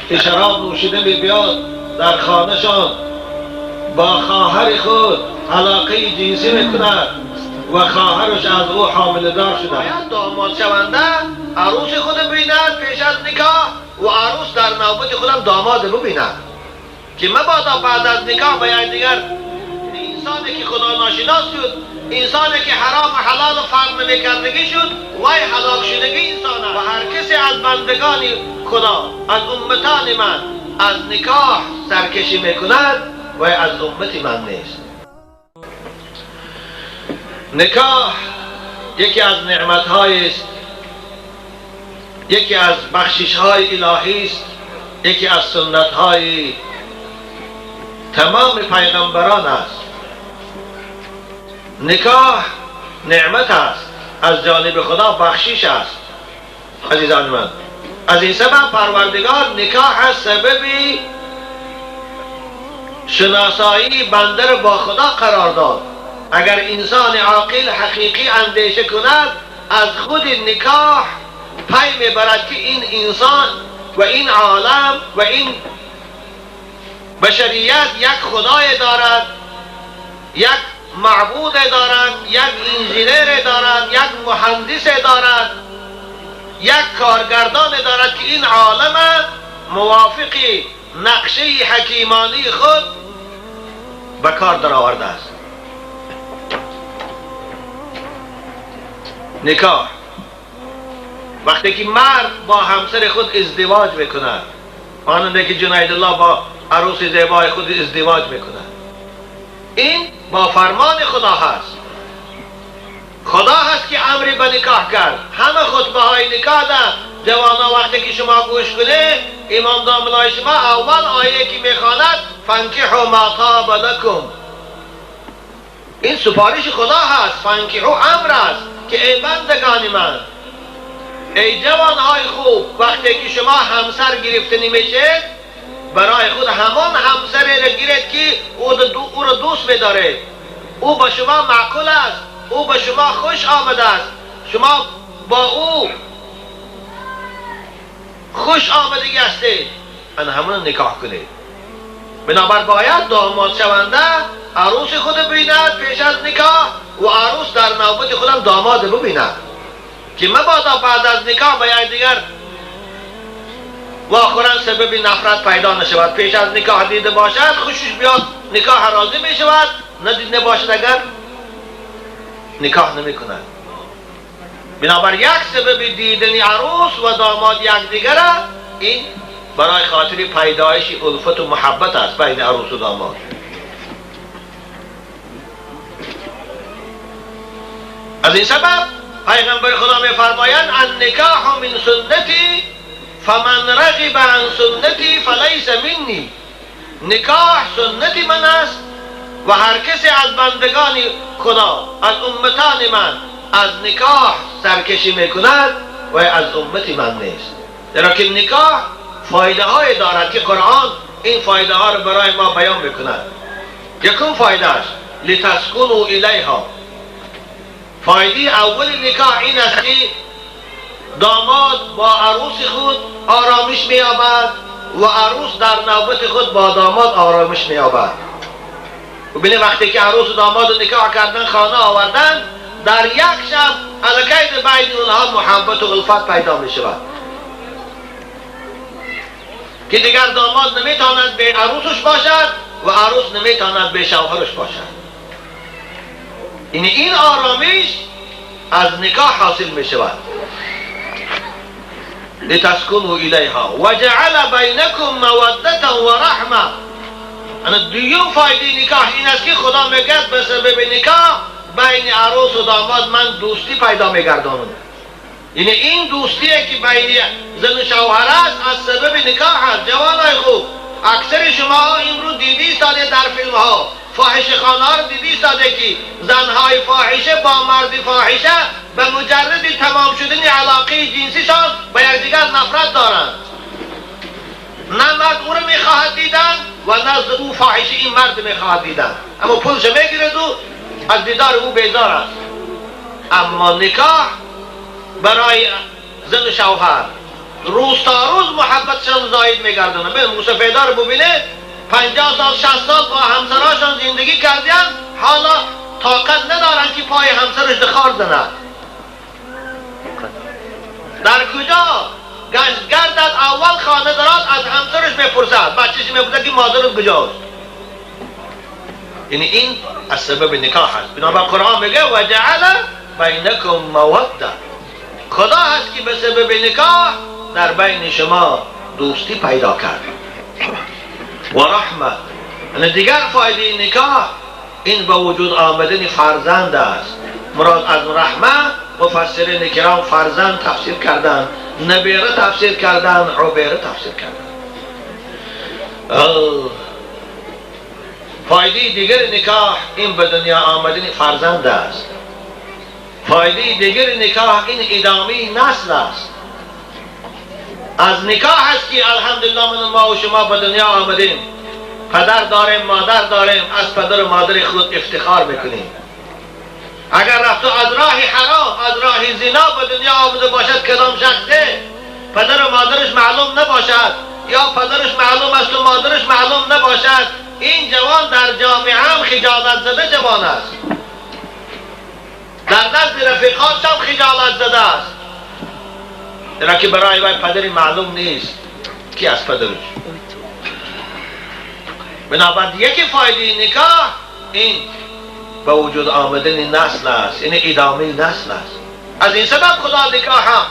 که شراب نوشیده بیاد در خانهشان با خواهر خود علاقه جنسی میکند و خواهرش از او حامله دار شده. باید داماد شونده عروس خود ببیند پیش از نکاح و عروس در نوبت خودم داماد ببیند که مبادا بعد از نکاح به یکدیگر. انسانی که خدا ناشناس شد، انسانی که حرام و حلال فرق نمیکردگی شد، وای هلاک شدگی انسان است. و هر کسی از بندگان خدا، از امتان من، از نکاح سرکشی میکند، وای از امت من نیست. نکاح یکی از نعمت‌های است، یکی از بخشش‌های الهی است، یکی از سنت‌های تمام پیغمبران است. نکاح نعمت است، از جانب خدا بخشش است. عزیزان من، از این سبب پروردگار نکاح سبب شناسایی بنده را با خدا قرار داد. اگر انسان عاقل حقیقی اندیشه کند، از خود نکاح پی میبرد که این انسان و این عالم و این بشریت یک خدای دارد، یک معبود دارد، یک انجینر دارد، یک مهندس دارد، یک کارگردان دارد که این عالم موافق نقشه حکیمانی خود به کار درآورده است. نکاح وقتی که مرد با همسر خود ازدواج میکند، مانند که جنیدالله با عروس زیبای خود ازدواج میکند، این با فرمان خدا هست. خدا هست که امری به نکاح کرد. همه خطبه های نکاح ده جوانا وقتی که شما گوش کنه، امام داملای شما اول آیه که میخواند فانکحوا ما طاب لکم، این سپارش خدا هست. فانکحوا امر است که ای بندگان من، ای جوانهای خوب، وقتی که شما همسر گرفته نمیشه، برای خود همان همسری را گیرید که او را دوست می‌دارید، او با شما معقول است، او با شما خوش آمده است، شما با او خوش آمدگی هستید، من همون نکاح کنید. بنابر باید داماد شونده عروس خود ببیند پیش از نکاح و عروس در نوبت خودم داماد ببیند که مبادا بعد از نکاح به یکدیگر واخورن سبب نفرت پیدا نشود. پیش از نکاح دیده باشد خوشش بیاد نکاح راضی می شود، ندیده باشد اگر نکاح نمی کند. بنابر یک سبب دیدن عروس و داماد یکدیگر این برای خاطر پیدایش الفت و محبت است بین عروس و داماد. از این سبب پیغمبر خدا می فرمایند النکاح من سنتی فمن رغب عن سنتی فلیس منی. نکاح سنت من است و هر کسی از بندگان خدا، از امتان من، از نکاح سرکشی میکند و از امت من نیست. زیرا که نکاح فایده های دارد که قرآن این فایده ها رو برای ما بیان میکند. یکم فایده است لتسکنوا الیها. فایده اول نکاح این است که داماد با عروس خود آرامش می‌یابد و عروس در نوبت خود با داماد آرامش می‌یابد. ببینید وقتی که عروس و داماد نکاح کردن، خانه آوردن، در یک شب الکی بین اونها محبت و الفت پیدا می‌شود که دیگر داماد نمی‌تواند به عروسش باشد و عروس نمی‌تواند به شوهرش باشد. یعنی این آرامش از نکاح حاصل می‌شود. لتسکنوا الیها و جعل بینکم مودة و رحمه. انا دویم فایده نکاح این است که خدا میگه به سبب نکاح بین عروس و داماد من دوستی پیدا میگردانم. یعنی این دوستیه که بین زن و شوهر است از سبب نکاح است. جوانای خوب، اکثر شما امروز دیدی ساده در فیلم ها فاحشه خانه ها رو دیدی ساده که زنهای فاحشه با مرد فاحشه به مجرد تمام شدن علاقه جنسیشان به یکدیگر نفرت دارند. نه مرد او رو میخواهد دیدن و نه او فاحشه این مرد میخواهد دیدن، اما پولش میگیرد و از دیدار او بیزار است. اما نکاح برای زن و شوهر روز تا روز محبتشان مساعد میگردانه. ببین موسفیدار ببینه 50 سال 60 سال با همسراشان زندگی کردن، حالا طاقت ندارن که پای همسرش دخار زند. در کجا گشت گردد اول خانه دارد از همسرش میپرسد، بچهش میپرسد که مادرت کجاست. یعنی این از سبب نکاح است. بنابر قرآن میگه و جعل بینکم موده، خدا هست که به سبب نکاح در بین شما دوستی پیدا کرد و رحمه. یعنی دیگر فایده نکاح این به وجود آمدن فرزند است. مراد از رحمه مفسرین کرام فرزند تفسیر کردن، نبیره تفسیر کردن، عبیره تفسیر کردن. فایده دیگر نکاح این به دنیا آمدن فرزند است. فایده دیگر نکاح این ادامه نسل است. از نکاح است که الحمدلله من ما و شما به دنیا آمدیم، پدر داریم، مادر داریم، از پدر و مادر خود افتخار میکنیم. اگر رفت از راه حرام، از راه زنا به دنیا آمده باشد کدام شخصه پدر و مادرش معلوم نباشد یا پدرش معلوم است و مادرش معلوم نباشد، این جوان در جامعه هم خجالت زده جوان است، در نزد رفیقانش هم خجالت زده است، چرا که برای وی پدری معلوم نیست کی از پدرش. بنابراین یکی فایده نکاح این به وجود آمدن نسل است، این ادامه نسل است. از این سبب خدا نکاح هم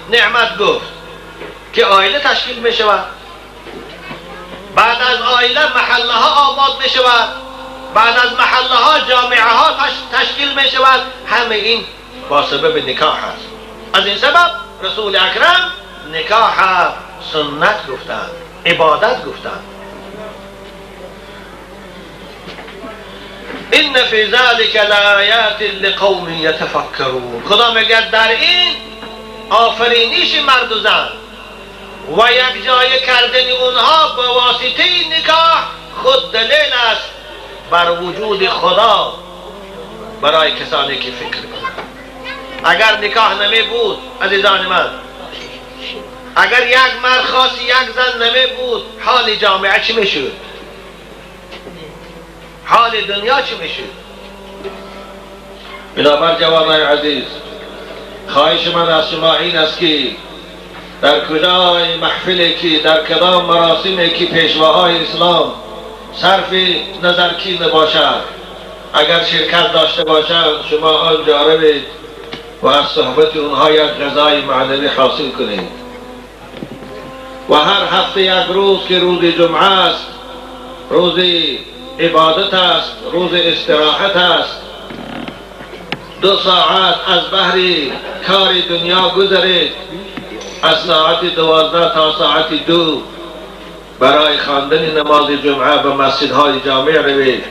نعمت گفت که عائله تشکیل می شود، بعد از عائله محله ها آباد می شود، بعد از محله ها جامعه ها تشکیل می شود. همه این با سبب نکاح است. از این سبب رسول اکرم نکاح سنت گفتند، عبادت گفتند. ان فی ذلک لآیات لقوم یتفکرون. خدا میگه در این آفرینش مرد و زن و یک جای کردن اونها به واسطه نکاح خود دلیل است بر وجود خدا برای کسانی که فکر کنند. اگر نکاح نمی بود عزیزان من، اگر یک مرد خاص یک زن نمی بود، حال جامعه چی میشد؟ حال دنیا چی میشد؟ بنابر جوانای عزیز، خواهش من از شما این است که در کجای محفلی که در کدام مراسمی که پیشواهای اسلام صرف نظر کی نباشد، اگر شرکت داشته باشند شما آنجا روید و از صحبت اونها یک غذای معنوی حاصل کنید. و هر هفته یک روز که روز جمعه است، روز عبادت است، روز استراحت است، 2 ساعت از بهر کار دنیا گذرید، از ساعت 12 تا ساعت 2 برای خواندن نماز جمعه به مسجدهای جامع روید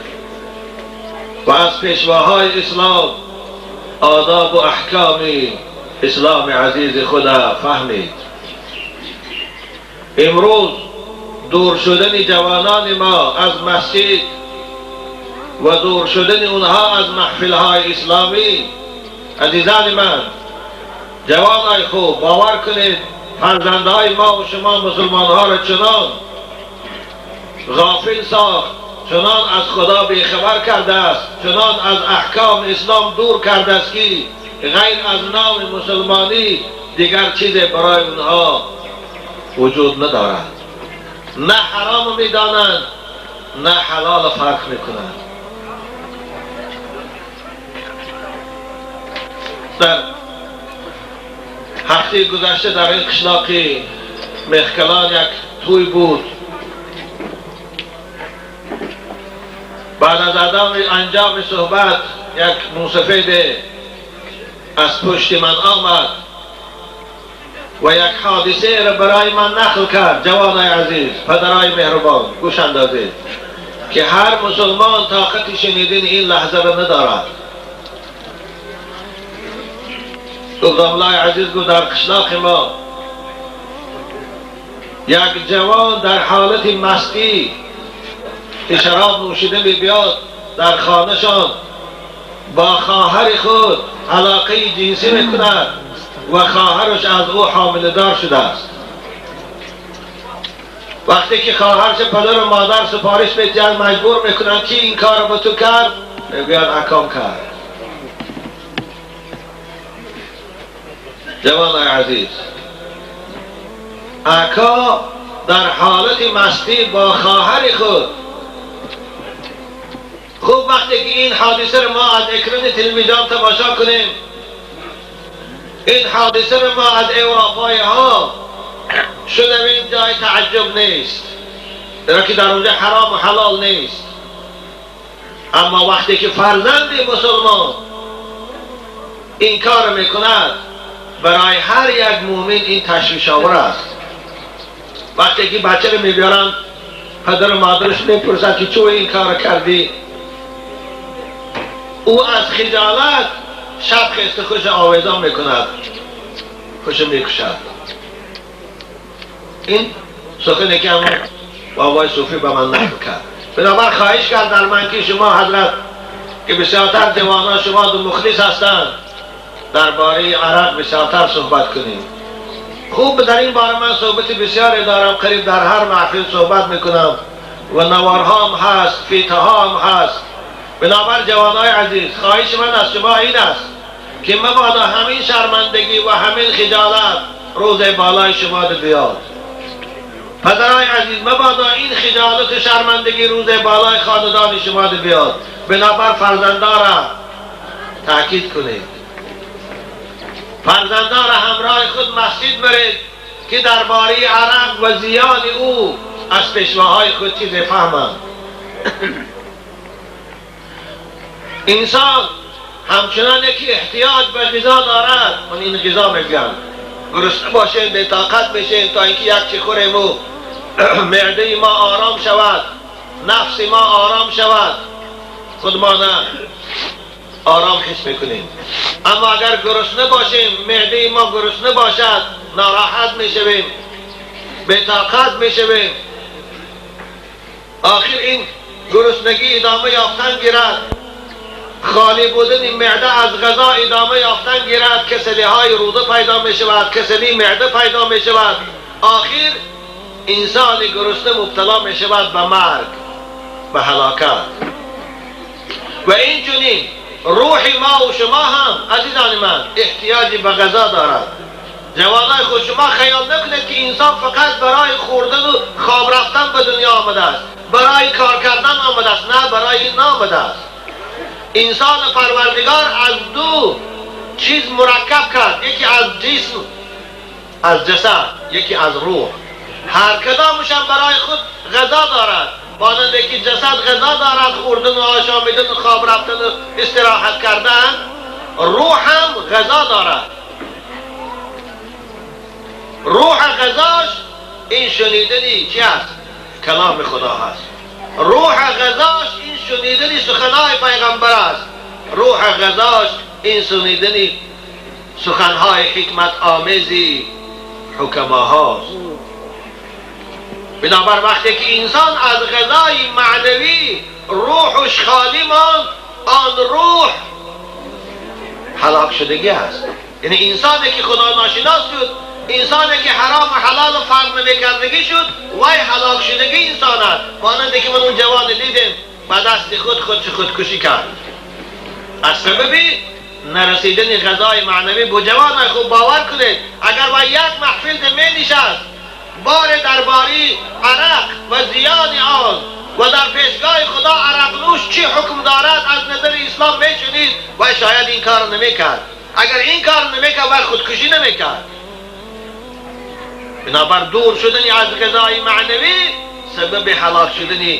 و از پیشواهای اسلام آداب و احکام اسلام عزیز خدا فهمید. امروز دور شدن جوانان ما از مسجد و دور شدن اونها از محفل‌های اسلامی، عزیزان من، جوانای خوب، باور کنید فرزندهای ما و شما مسلمانها را چنان غافل ساخت، چنان از خدا بیخبر کرده است، چنان از احکام اسلام دور کرده است که غیر از نام مسلمانی دیگر چیز برای اونها وجود ندارد. نه حرام میدانند نه حلال فرق میکنند. در هفته گذشته در این قشلاق مخکلان یک توی بود. بعد از عدم انجام صحبت یک موسفید از پشت من آمد و یک حادثه را برای من نقل کرد. جوانای عزیز، پدرای مهربان، گوش اندازید که هر مسلمان طاقت شنیدن این لحظه را ندارد. گفت الله عزیز، گفت در قشلاق ما یک جوان در حالت مستی که شراب نوشیده می بیاد در خانهشان با خواهر خود علاقه جنسی میکند و خواهرش از او حامله دار شده است. وقتی که خواهرش پدر و مادر سپارش میدن، مجبور میکنن که این کار رو تو کرد، میگوید اکام کرد. جوان عزیز، اکا در حالت مستی با خواهر خود، خوب وقتی که این حادثه رو ما از اکران تلویزیون تماشا کنیم، این حادثه رو ما از اروپایی ها شنویم، جای تعجب نیست، درا که در اونجا حرام و حلال نیست. اما وقتی که فرزند مسلمان این کار میکند، برای هر یک مؤمن این تشویش آور است. وقتی که بچه رو میبیارن، پدر و مادرش میپرسند که چون این کار کردی، او از خجالت شب خسته خوش آویزان میکند، خوش میکشد. این سخنی که همون بابای صوفی به من نقل کرد. بنابر خواهش کرد در من که شما حضرت که بسیارتر جوانان شما دو مخلص هستند، درباره عرق بسیارتر صحبت کنیم. خوب در این باره من صحبت بسیاری دارم، قریب در هر محفل صحبت میکنم و نوارها هم هست، فیتها هم هست. بنابر جوانای عزیز، خواهش من از شما این است که مبادا همین شرمندگی و همین خجالت روز بالای شما بیاد. پدرای عزیز، مبادا این خجالت و شرمندگی روز بالای خاندان شما بیاد. بنابر فرزندان تاکید کنید، فرزندان همراه خود مسجد برید که درباره عرق و زیان او از پیشواهای خود چیز فهمند. انسان همچنان که احتیاج به غذا دارد، من این غذا میگم، گرسنه باشیم، به طاقت بشیم تا اینکه یک چی خوریم و معده ما آرام شود، نفس ما آرام شود، خود ما نه آرام حس میکنیم. اما اگر گرسنه باشیم، معده ما گرسنه باشد، ناراحت میشویم، به طاقت میشویم. آخر این گرسنگی ادامه یافتن گیرد، خالی بودن معده از غذا ادامه یافتن گیرد، کسلی های روده پیدا می شود، کسلی معده پیدا می شود. آخر انسان گرسنه مبتلا می شود به مرگ، به هلاکت. و این چنین روح ما و شما هم عزیزان من احتیاجی به غذا دارد. جوانای خود، شما خیال نکنید که انسان فقط برای خوردن و خواب رفتن به دنیا آمده است، برای کار کردن آمده است. نه، برای این نامده است. انسان پروردگار از دو چیز مرکب کرد، یکی از جسم، از جسد، یکی از روح. هر کدامش هم برای خود غذا دارد. مانند که جسد غذا دارد، خوردن و آشامیدن و خواب رفتن و استراحت کردن، روح هم غذا دارد. روح غذاش این شنیدنی چی است؟ کلام خدا هست. روح غذاش این شنیدنی سخنهای پیغمبر است. روح غذاش این شنیدنی سخنهای حکمت آمیزی حکما هاست. بنابر وقتی که انسان از غذای معنوی روحش خالی ماند، آن روح هلاک شدگی است. یعنی انسانی که خدا ناشناس شد، انسانی که حرام و حلال و فرق نمیکردگی شد، وای هلاک شدگی انسان است. مانند که من اون جوان دیدم با دست خود خودکشی کرد از سبب نرسیدن غذای معنوی. با جوان خوب باور کنید، اگر با یک محفل می نشست، بار درباری عرق و زیان آن و در پیشگاه خدا عرق نوش چی حکم دارد از نظر اسلام میشنید، و شاید این کار نمیکرد. اگر این کار نمیکرد و خودکشی نمیکرد. بنابر دور شدن از غذای معنوی سبب هلاک شدن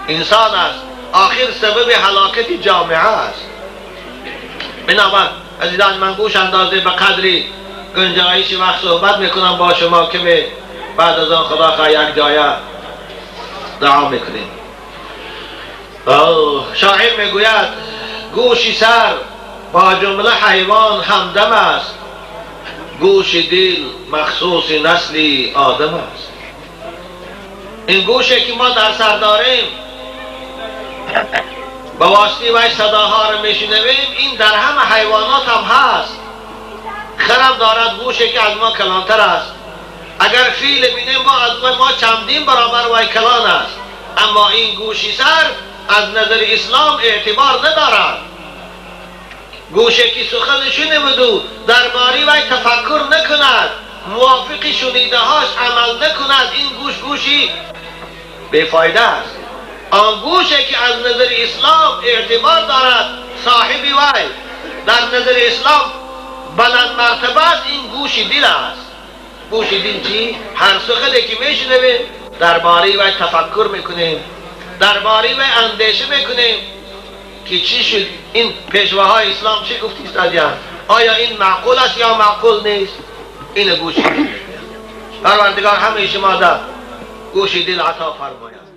انسان است، آخر سبب هلاکت جامعه است. بنابر عزیزان من گوش اندازه به قدری گنجایش وقت صحبت میکنم با شما که بعد از آن خدا خواه یک جایه دعا میکنیم. شاعر میگوید گوشی سر با جمله حیوان همدم است، گوش دل مخصوص نسلی آدم است. این گوشه که ما در سر داریم به واسطه وی صداها رو میشنویم، این در همه حیوانات هم هست. خرم دارد گوشه که از ما کلانتر است، اگر فیل بینیم با از ما چندین برابر وای کلان است، اما این گوشی سر از نظر اسلام اعتبار ندارد. گوشه که سخن شنود و درباره وی تفکر نکند، موافق شنیده هاش عمل نکند، این گوش گوشی بیفایده است. آن گوشه که از نظر اسلام اعتبار دارد، صاحب وی در نظر اسلام بلند مرتبه است، این گوش دل است. گوش دل چی؟ هر سخنی که میشنویم درباره وی تفکر میکنیم، درباره وی اندیشه میکنیم که چی شد، این پیشواهای اسلام چی گفتی استادیان، آیا این معقول است یا معقول نیست؟ این گوش دل. پروردگار همه شما در گوش دل عطا فرماید.